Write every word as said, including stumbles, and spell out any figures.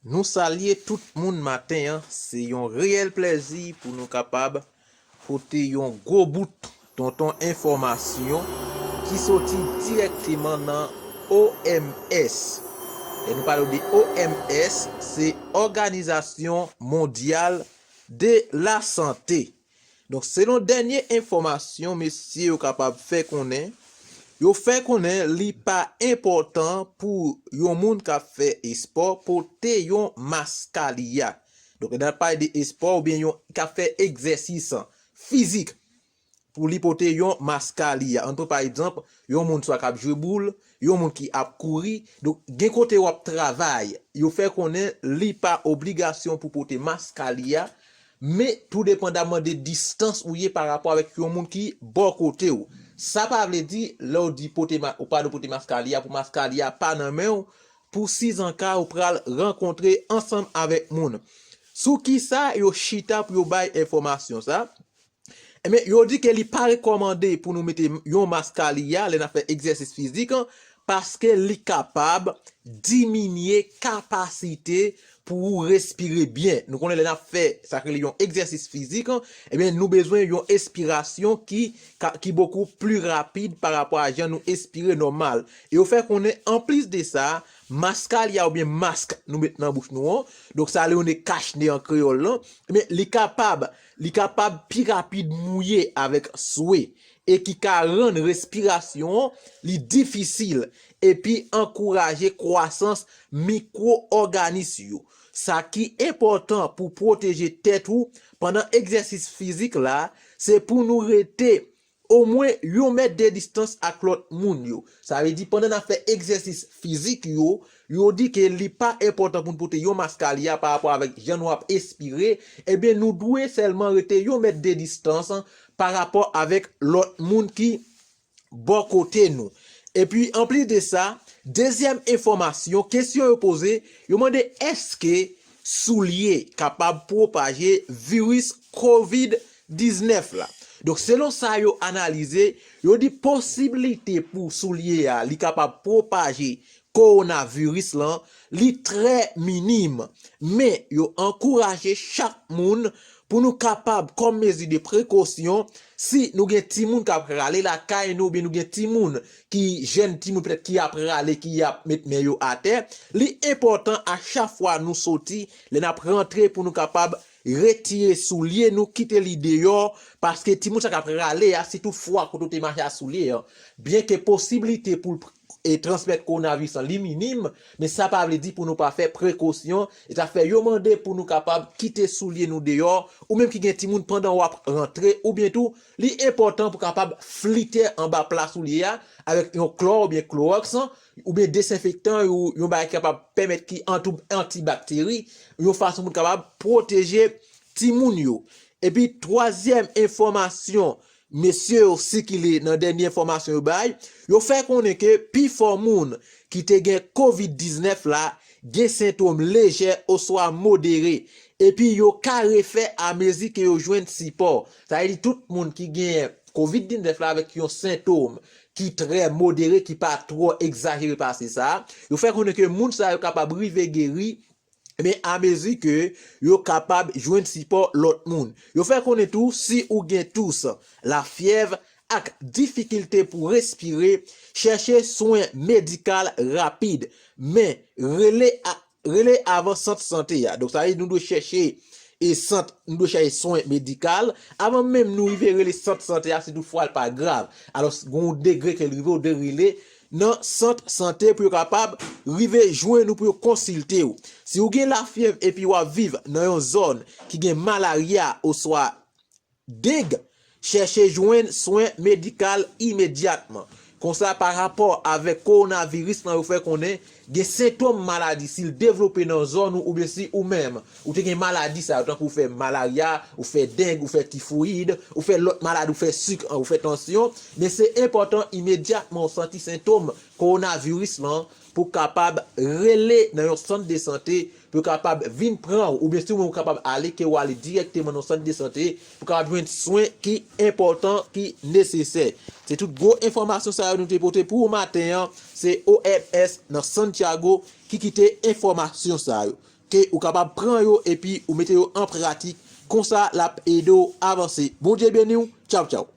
Nou salye tout moun maten an. Se yon reyèl plèzi pou nou kapab pote yon gwo bout tonton enfòmasyon ki soti dirèkteman nan O M S. Lè nou pale de O M S, se Òganizasyon Mondyal de la Sante. Donk, selon dènye enfòmasyon mesye yo kapab fè konnen, yo fè konnen li pa enpòtan pou yon moun k ap fè espò pote yon maskaliya. Donk, lè n ap pale de espò oubyen yon k ap fè egzèsis fizik, pou li pote yon maskaliya. Ann pran pa egzanp, yon moun swa k ap jwe boul, yon moun ki ap kouri. Donk, gen kote w ap travay, yo fè konnen li pa obligasyon pou pote maskaliya, men tou depandaman de distans ou ye pa rapò avèk yon moun ki bò kote w. Sa pa vle di, lè w di pote ma-, ou pa dwe pote maskaliya, pou maskaliya pa nan men w, pou sizanka ou pral rankontre ansanm avèk moun. Sou kisa yo chita pou yo bay enfòmasyon sa? Ebyen, yo di ke li pa rekòmande pou nou mete yon maskaliya lè n ap fè egzèsis fizik, paske li kapab diminye kapasite pou ou respire byen. Nou konnen lè n ap fè sa k rele yon egzèsis fizik, ebyen, nou bezwen yon espirasyon ki, ka- ki bokou pli rapid pa rapò a jan nou espire nòmal. E yo fè konnen, anplis de sa, maskaliya oubyen mask nou met nan bouch nou an, donk sa yo rele kach ne an kreyòl lan, ebyen, li kapab, li kapab pi rapid mouye avèk swe e ki ka rann respirasyon an li difisil epi ankouraje kwasans mikwo-òganis yo. Sa ki enpòtan pou pwoteje tèt ou pandan egzèsis fizik la, se pou nou rete omwen yon mèt de distans ak lòt moun yo. Sa vle di, pandan n ap fè egzèsis fizik yo, yo di ke li pa enpòtan pou n pote yon maskaliya pa rapò avèk jan nou ap espire, ebyen, nou dwe sèlman rete yon mèt de distans pa rapò avèk lòt moun ki bò kote nou. Epi, anplis de sa, dezyèm enfòmasyon, kesyon yo poze, yo mande èske soulye kapab pwopaje viris kovid diznèf la. Donk, selon sa yo analize, yo di posiblite pou soulye a, li kapab pwopaje kowonaviris lan, li trè minim. Men, yo ankouraje chak moun pou nou kapab, kòm mezi de prekosyon, si nou gen timoun k ap rale lakay nou, oubyen nou gen timoun ki jèn timoun petèt ki ap rale, ki ap met men yo atè, li enpòtan a chak fwa nou soti, lè n ap rantre pou nou kapab retire soulye nou, kite li deyò, paske timoun sa k ap rale a, si tout fwa kote w te mache a soulye an, byenke posiblite pou l e transmèt kowonaviris lan li minim, men sa pa vle di pou nou pa fè prekosyon, e sa fè yo mande pou nou kapab kite soulye nou deyò, ou menm ki gen timoun pandan w ap rantre, oubyen tou, li enpòtan pou kapab flite anba pla soulye a avèk yon klò oubyen klowòks, oubyen dezenfektan, yon, yon bagay ki kapab pèmèt ki antou-, antibakteri, yon fason pou n kapab pwoteje timoun yo. Epi, twazyèm enfòmasyon, mesye yo sikile nan dènye enfòmasyon yo bay, yo fè konnen ke pifò moun ki te gen kovid diznèf la gen sentòm lejè oswa modere, epi yo ka refè amezi ke yo jwenn sipò. Sa vle di tout moun ki gen kovid diznèf la avèk yon sentòm ki trè modere, ki pa twò egzajere pase sa, yo fè konnen ke moun sa yo kapab rive geri, men amezi ke yo kapab jwenn sipò lòt moun. Yo fè konnen tou, si ou gen tous, lafyèv ak difikilte pou respire, chèche swen medikal rapid, men rele a, rele avan sant sante a. Donk, sa vle di nou dwe chèche e sant, nou dwe chèche swen medikal avan menm nou rive rele sant sante a, si toutfwa l pa grav. Alò, gen yon degre ke l rive, ou dwe rele nan sant sante pou yo kapab rive jwenn ou, pou yo konsilte w. Si w gen lafyèv epi w ap viv nan yon zòn ki gen malarya oswa deng, chèche jwenn swen medikal imedyatman. Konsa, pa rapò avèk kowonaviris lan, yo fè konnen gen sentòm maladi, si l devlope nan zòn ou, oubyen si ou menm, ou te gen maladi sa yo, tankou w fè malarya, ou fè deng, ou fè tifoyid, ou fè lòt maladi, ou fè sik, ou fè tansyon, men se enpòtan imedyatman w santi sentòm kowonaviris lan pou kapab rele nan yon sant de sante, pou kapab vin pran w, oubyen si w menm ou kapab ale, ke w ale dirèkteman nan sant de sante, pou kapab jwenn swen ki enpòtan, ki nesesè. Se tout gwo enfòmasyon sa yo nou te pote pou ou maten an. Se O M S nan Santiago ki kite enfòmasyon sa yo. Ke ou kapab pran yo epi ou mete yo an pratik. Konsa, l ap ede w avanse. Bondye beni w. Tchaw, tchaw.